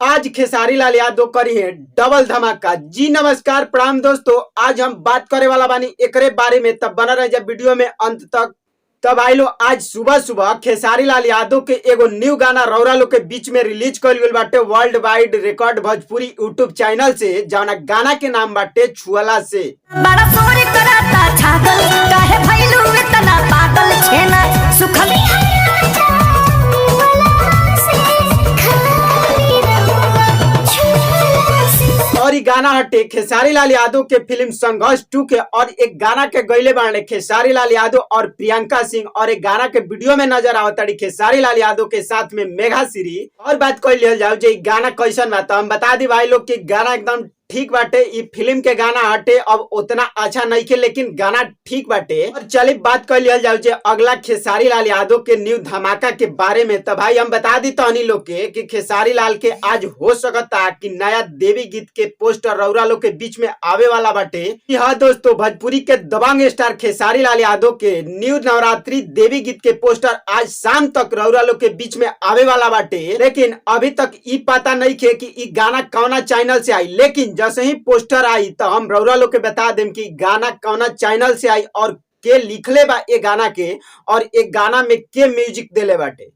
आज खेसारी लाल यादव करी है डबल धमाका। जी नमस्कार प्रणाम दोस्तों, आज हम बात करे वाला बानी एकरे बारे में, तब बना रहे जब वीडियो में अंत तक। तब भाई लोग आज सुबह सुबह खेसारी लाल यादव के एगो न्यू गाना रौरा लोग के बीच में रिलीज कइल गेल बाटे world wide record Bhojpuri YouTube channel से, जौना गाना के नाम बाटे छुअला से। बड़ा शोर कराता छागल, काहे भइलू इतना पागल? छेना सुखल। और ई गाना हटे खेसारी लाल यादव के फिल्म संघर्ष 2 के, और एक गाना के गईले बाड़े खेसारी लाल यादव और प्रियंका सिंह, और एक गाना के वीडियो में नजर आवताड़ी खेसारी लाल यादव के साथ में मेघा श्री। और बात कर लिहल जाओ जे ई गाना कैसन बा, तो हम बता दी भाई लोग कि गाना एकदम ठीक बाटे। ई फिल्म के गाना हटे, अब उतना अच्छा नहीं के लेकिन गाना ठीक बाटे। और चलिए बात कर लिहल जाओ जे अगला खेसारी लाल यादव के न्यू धमाका के बारे में। तो भाई हम बता दी तहनी लोग के कि खेसारी लाल के आज हो सकता कि नया देवी गीत के पोस्टर रौरा लोग के बीच में आवे वाला बाटे। जी हाँ दोस्तों, भोजपुरी के दबंग स्टार खेसारी लाल यादव के न्यू नवरात्रि देवी गीत के पोस्टर आज शाम तक रौरा लोग के बीच में आवे वाला बाटे। लेकिन अभी तक ई पता नहीं खे कि ई गाना कौना चैनल से आई, लेकिन जैसे ही पोस्टर आई तो हम रौरा लोग के बता देम कि गाना कौना चैनल से आई और के लिखले बा ए गाना के और एक गाना में के म्यूजिक देले बाटे।